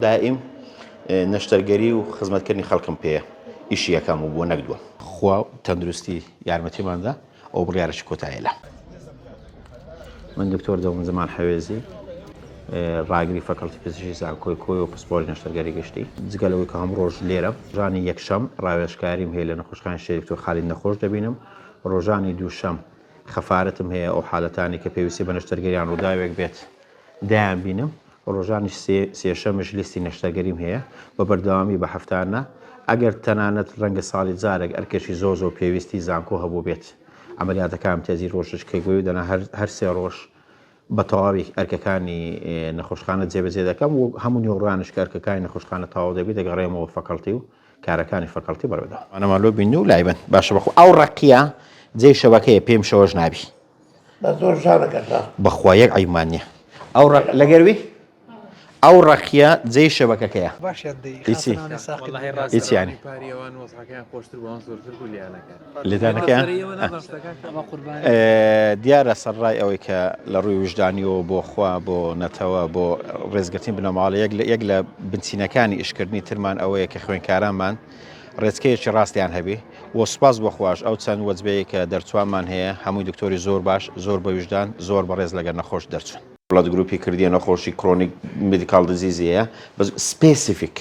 دائیم نەشتەرگەری و خزمەتکردنی خەڵکم پێیە ئیشی یەکەم و بووە نەک دووەم. خوا و تەندروستی یارمەتیمان دا ئەوە بڕیارێکی کۆتایە لام. من دکتۆر دەوم زەمان حەوێزی ڕاگری فەکەڵتی پزیشکی زانکۆی کۆیە و پسپۆری نەشتەرگەری گشتی جگە لەوەی کە هەموو ڕۆژ لێرەم ڕۆژانی یەکشەم ڕاوێژکاریم هەیە لە نەخۆشخانەی شەهید دکتۆر خالید نەخۆش دەبینم ڕۆژانی دووشەم خەفارەتم هەیە ئەو حالەتانی کە پێویستی بە نەشتەرگەریان ڕووداوێک بێت دەیان بینم ڕۆژانی سێشەمش لیستی نەشتەرگەریم هەیە بە بەردەوامی بە هەفتانە ئەگەر تەنانەت ڕەنگە ساڵی جارێک ئەرکێکی زۆر زۆر پێویستی زانکۆ هەبووبێت عەمەلیاتەکانم تێزی ڕۆژش کە گوێ دەنا هەر سێ ڕۆژ بە تەواوی ئەرکەکانی نەخۆشخانە جێبەجێ دەکەم و هەموو نیوەڕۆیانش کە ئەرکەکانی نەخۆشخانە تەواو دەبی دەگەڕێمەوە فەکەڵتی و کارەکانی فەکەڵتی بەڕێوە دەبەم. ئەوانەمان لۆ بین و لای بن باشە بەخوا ئەو ڕەقیە جێی شەبەکەیە پێم شەوەش نابی. بە زۆر ژانەکە ژان. بەخوا یەک عەیبمان نیە ئەو ڕەق لەگەروی ئەو ڕەقیە جێی شەبەکەکەیە. باشیان دەی هیچی خاسە نانێ ساقی وەڵاهی دنیا. ڕاستە هیچ یانی ئەوانی پاری ئەوان وەزعەکەیان خۆشتر بوو ئەوان زۆرتر بوو لیانەکە لێدانەکەیان ئێمە نازانم شتەکان کەم ئەمە قوربانی دیارە سەرڕای ئەوەی کە لە ڕووی ویژدانیەوە بۆ خوا بۆ نەتەوە بۆ ڕێزگرتنی بنەماڵە یەک لە یەک لە بنچینەکانی ئیشکردنی ترمان ئەوەیە کە خوێندکارانمان ڕێچکەیەکی ڕاستیان هەبی و سوپاس بۆ خواش ئەو چەند وەجبەیە کە دەرچوانمان هەیە هەمووی دکتۆری زۆر باش زۆر بە ویژدان زۆر بەڕێز لەگەر نەخۆش دەرچوون. blood group ی کردیە نەخۆشی chronic medical disease ی هەیە بەس specific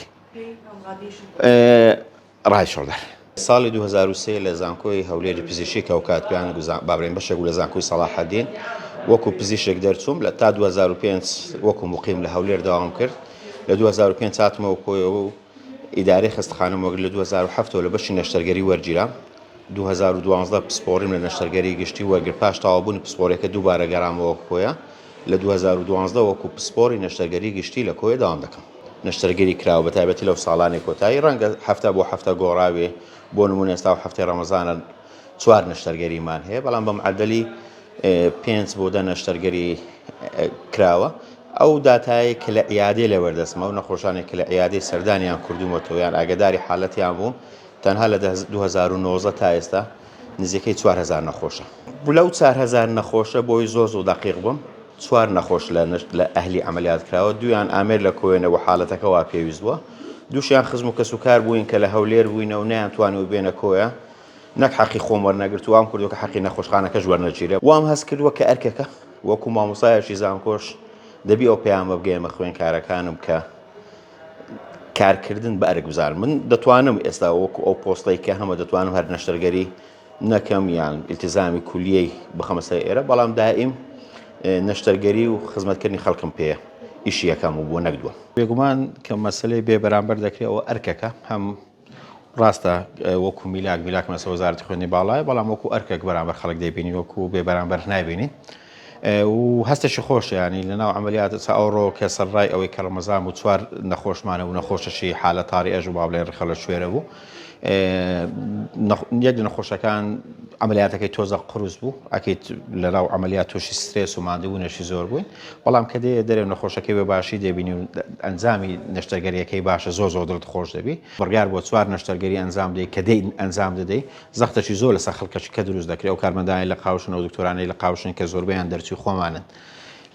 right shoulder. ساڵی 2003 لە زانکۆی هەولێری پزیشکی کە ئەوکات پێیان با بڵێین بەشێک بوو لە زانکۆی سەڵاحەدین وەکو پزیشک دەرچووم لە تا 2005 وەکو مقیم لە هەولێر دەوام کرد لە 2005 هاتمەوە کۆیەوە و ئیدارەی خەستەخانەم وەرگرت لە 2007 ەوە لە بەشی نەشتەرگەری وەرگیرام 2012 پسپۆڕیم لە نەشتەرگەری گشتی وەرگرت پاش تەواوبوونی پسپۆڕیەکە دووبارە گەڕامەوە کۆیە لە 2012 وەکو پسپۆڕی نەشتەرگەری گشتی لە کۆیە دەوام دەکەم. نەشتەرگەری کراوە بە تایبەتی لەو ساڵانەی کۆتایی ڕەنگە هەفتە بۆ هەفتە گۆڕاوێ بۆ نمونە ئێستا و هەفتەی ڕەمەزانە چوار نەشتەرگەریمان هەیە بەڵام بە معەدەلی پێنج بۆ دە نەشتەرگەری کراوە ئەو داتایەی کە لە عیادەی لەبەردەستمە ئەو نەخۆشانێک کە لە عیادەی سەردانیان کردوومەتەوە یان ئاگداری حالەتیان بووم تەنها لە 2019 تا ئێستا نزیکەی 4000 نەخۆشە لەو 4000 نەخۆشە بۆی زۆر زۆر دەقیق بم چوار نەخۆش لە لە ئەهلی عەمەلیات کراوە دوویان ئامێر لە کۆیە نەبوو حالەتەکە وا پێویست بووە دووشیان خزم و کەسوکار بووین کە لە هەولێر بووینە و نەیانتوانیوە بێنە کۆیە نەک حەقی خۆم وەرنەگرت وام کردووە کە حەقی نەخۆشخانەکەش وەرنەگیرێ وام هەست کردووە کە ئەرکەکە وەکو مامۆستایەکی زانکۆش دەبی ئەو پەیامە بگەیەمە خوێندکارەکانم کە کارکردن بە ئەرک بزانم من دەتوانم ئێستا وەکو ئەو پۆستەی کە هەمە دەتوانم هەر نەشتەرگەری نەکەم یان ئیلتیزامی کولیەی بخەمە سەر ئێرە بەڵام دائیم نەشتەرگەری و خزمەتکردنی خەڵکم پێیە ئیشی یەکەم و بووە نەک دووەم. بێگومان کە مەسەلەی بێ بەرامبەر دەکرێت ئەوە ئەرکەکە هەم ڕاستە وەکو میلاک میلاک مەسە وەزارەتی خوێندنی باڵایە بەڵام وەکو ئەرکێک بەرامبەر خەڵک دەیبینین وەکو بێ بەرامبەر نایبینین و هەستێکی خۆشە ینی لەناو عملیات ئێستا ئەوڕۆ کە سەرڕای ئەوەی کە ڕەمەزان بوو چوار نەخۆشمانە و نەخۆشەشی حالە تاری ئەژ و با بڵێن ڕخەلە شوێرە بوو یەک لە نەخۆشەکان عملیاتەکەی تۆزە قورس بوو ئەکیت لەناو عملیات تووشی سترێس و ماندووبوونێکی زۆر بووین بەڵام کە دێ دەرێ نەخۆشەکەی بە باشی دەبینی و ئەنجامی نەشتەرگەریەکەی باشە زۆر زۆر دڵت خۆش دەبی بڕیار بۆ چوار نەشتەرگەری ئەنجام دەی کە دەی ئەنجام دەدەی زەختەکی زۆر لەسەر خەڵکەکی کە دروست دەکرێت ئەو کارمەندانەی لە قاوشن ئەو دکتۆرانەی لە قاوشن کە زۆربەیان دەرچووی خۆمانن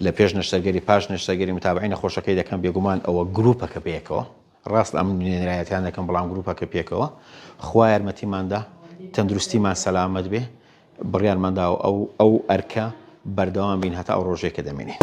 لە پێش نەشتەرگەری پاش نەشتەرگەری متابعەی نەخۆشەکەی دەکەن بێگومان ئەوە گروپەکە پێکەوە ڕاست ئەم نوێنەرایەتیان دەکەم بەڵام گروپەکە پێکەوە خوا یارمەتیماندا تەندروستیمان سەلامەت بێ بڕیارمان داوە ئەو ئەو ئەرکە بەردەوام بین هەتا ئەو ڕۆژەی کە دەمێنین.